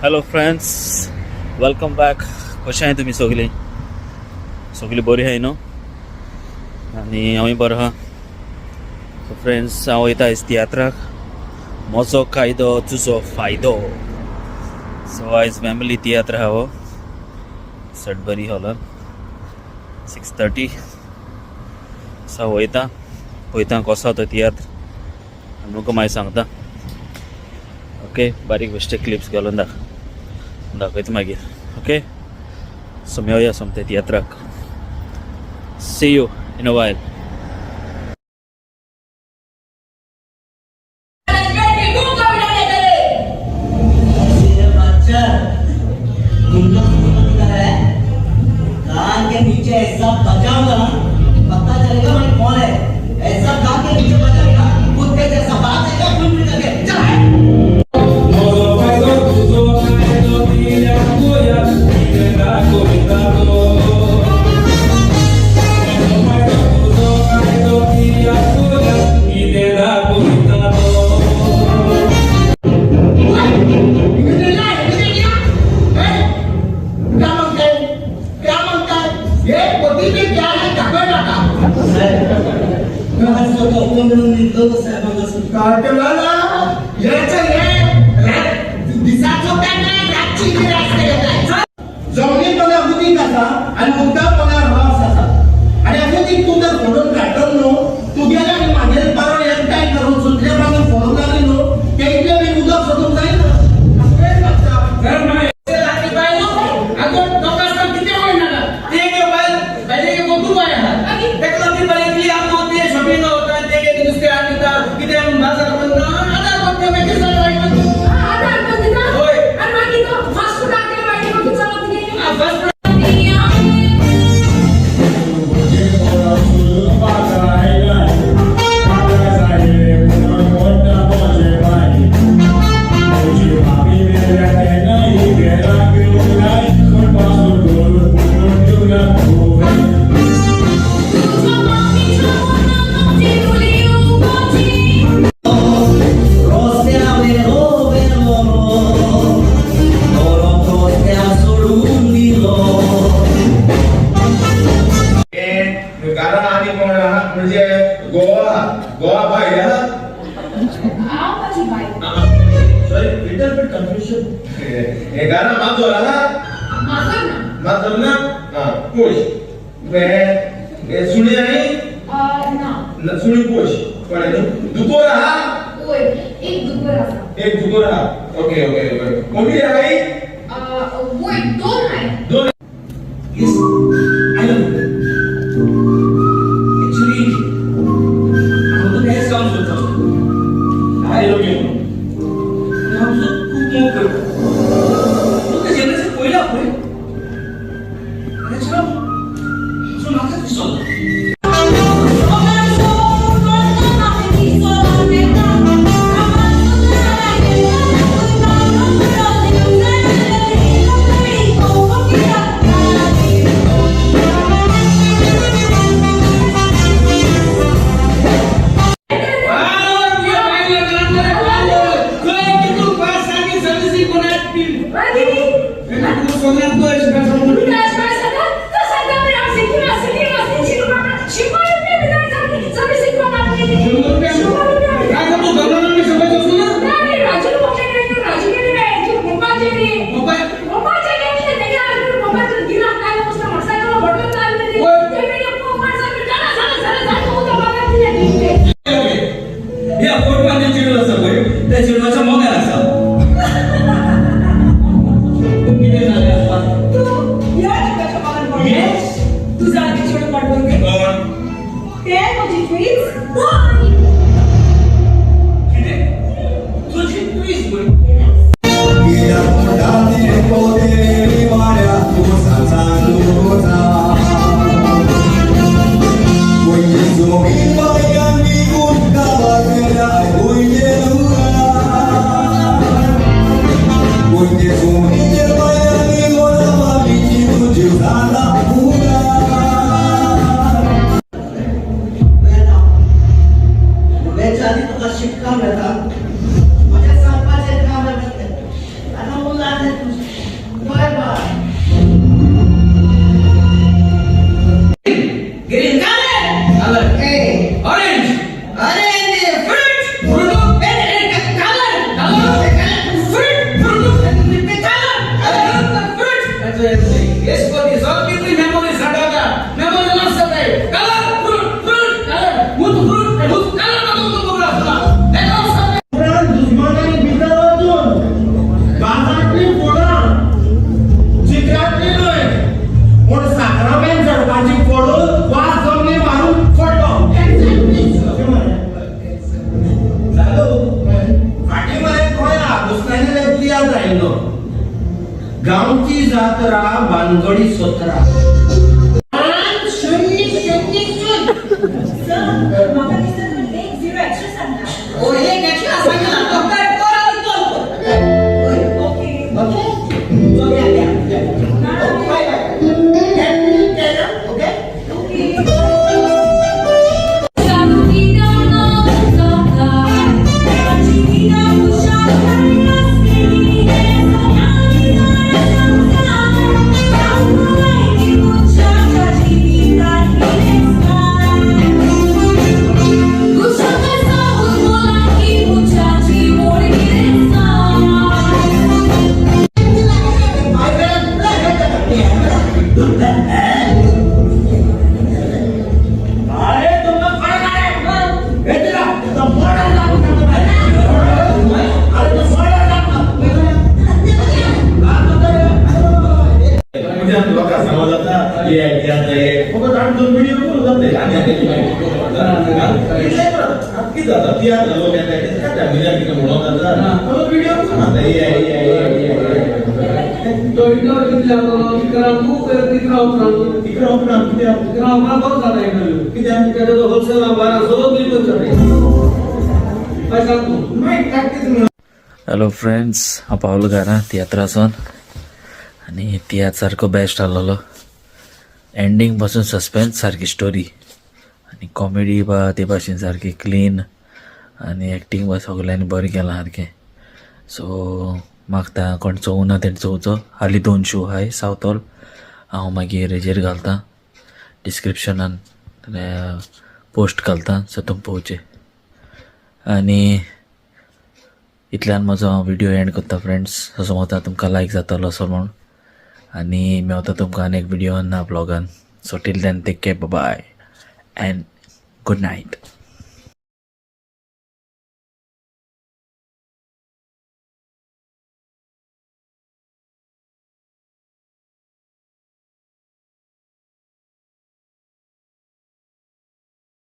Hello friends, welcome back. कशें आहाय तुमी सगळीं? सगळीं बरीं आहाय न्हू? आनी हांवूय बरो आहा. सो फ्रेंड्स, हांव वयता आयज तियात्राक, म्हजो कायदो तुजो फायदो. सो आयज फॅमिली तियात्र आहा हो सडबरी हॉलान 6:30. सो वयता, पळयता कसो तो तियात्र आनी तुमकां मागीर सांगता. ओके, बारीक बेश्टे क्लिप्स घालून दाखयता मागीर. ओके, सो मेळया सोमते तियात्राक. See you in a while. मच्छर तुम लोग है, कान के नीचे ऐसा बजाऊंगा ना, पता चलेगा मैं कौन है. ऐसा कान के नीचे बजाऊंगा, कुत्ते जैसा बात आएगा फुल करके. चल. म्हजो फायदो तुजो कायदो दिल्या गोया कितें दाखयतालो. म्हजो फायदो तुजो कायदो दिल्या गोया कितें दाखयतालो. क्या म्हणताय? क्या म्हणताय? हे पतीने क्या आहे दाखव नका. साहेब. काय ते मला याचं हे दिसाचो काय नाही, रातची रस्ते घेताय. जमनीत पल्यार उदीक आसा आनी उदका पल्यार रस आसा आनी हें उदीक तूं जर फोडून काडटलो न्हू, तुगेलें आनी म्हागेलें पारोड एकठांय करून सुतले बांदून फोडूंक लागली न्हू, ते इतलें बी उदक सोदूंक जायना. वेळ लागता. रस्त्या रस्त्या सोडून दिलो. घरा आनी कोण आहा? म्हणजे गोवा गोवा भायर आहा. Sorry, little bit confusion. हे घरा माजोर आहा? माजोर ना. हा, पोश हे सुणी आही ना, सुणी पोश कळ्ळें न्हू? दुकोर आहा? एक दुकर आसा. एक दुकोर आहा. ओके ओके ओके, कोंबी आहाय? वय, दोन आहे. दोन. Yes, I love you. Actually, हांव तुका हेंच काम सोदता. I love you. आनी हांव तुजो खूब मोग करता. तुका जेन्ना पयला पळय, हांव म्हाका दिसलो. ह्या फोटवान चेडूं आसा पळय, त्या चेडवाच्या मोगान आसा. कितें जालें आसपा? येस. तुझा आधी चेडूं पाठवून दे. कोण? ते म्हजी ट्विन्स. कितें, तुजी ट्विन्स पळय? कित्याक म्हणटा ती पोतेरी वाड्या तूं गोंयची जमीन बायान विकून काबार केल्या गोंयचे लुगार. गोंयचे जमनीचेर बायान विकून बाबीची तुजी जाला फुगार. वेच्या आधी तुका शिटकावन येता. म्हजें सांगपाचें काम. जात्रा भानगडी सतरा. 5 0 0 0. सर, म्हाका दिसता तुमी एक झिरो एक्स्ट्रा सांगला. ओ एक एक्स्ट्रा सांगला पकड कर आणि कॉल कर. ओके. ओके, चल या या या. Okay, bye bye. Okay. Okay. अरे तुमका कळना रे. हे तुला, तुझं मर्डर लागून जातो. अरे तू मर्डर लागला. म्हणजे आमकां लोकांक सांगो जाता हे तियात्र हे फकत आमी दोन व्हिडियो करूं जाता आनी आनी इतलें करप कितें जाता तियात्र लोक येता काडटा भुरग्यांक कितें म्हणोंक जाता फकत व्हिडियो करूं जाता हे हे हे. तो इंटरव्यू कितले जातलो? 11 खूब, 11 उपरांत. 11 उपरांत कित्याक? 11 उपरांत बरो जाता इंटरव्यू. कित्याक? कित्याक तो होलसेल 12 सगळो क्लीन जाता. काय सांग तूं. मागीर काडटा. हॅलो फ्रेंड्स, हांव पावलो घरा तियात्रासून आनी तियात्र सारको बेस्ट आहलोलो. एंडींग पासून सस्पेन्स, सारकी स्टोरी आनी कॉमेडी बा ते भाशेन सारकी क्लीन आनी एक्टींग बा सगल्यांनी बरें केलां सारकें. सो मागता कोण चोवना तेणें चोवचो. हालीं दोन शो आहाय सावथॉल. हांव मागीर हेजेर घालता, डिस्क्रिप्शनान पोस्ट घालता, सो तुमी पळोवचें. आनी इतल्यान म्हजो हांव व्हिडियो एंड करता फ्रेंड्स. सो समजता तुमकां लायक जातलो असो म्हूण आनी मेवता तुमकां आनी एक व्हिडियोन ना ब्लॉगान. So till then, take care, bye and good night.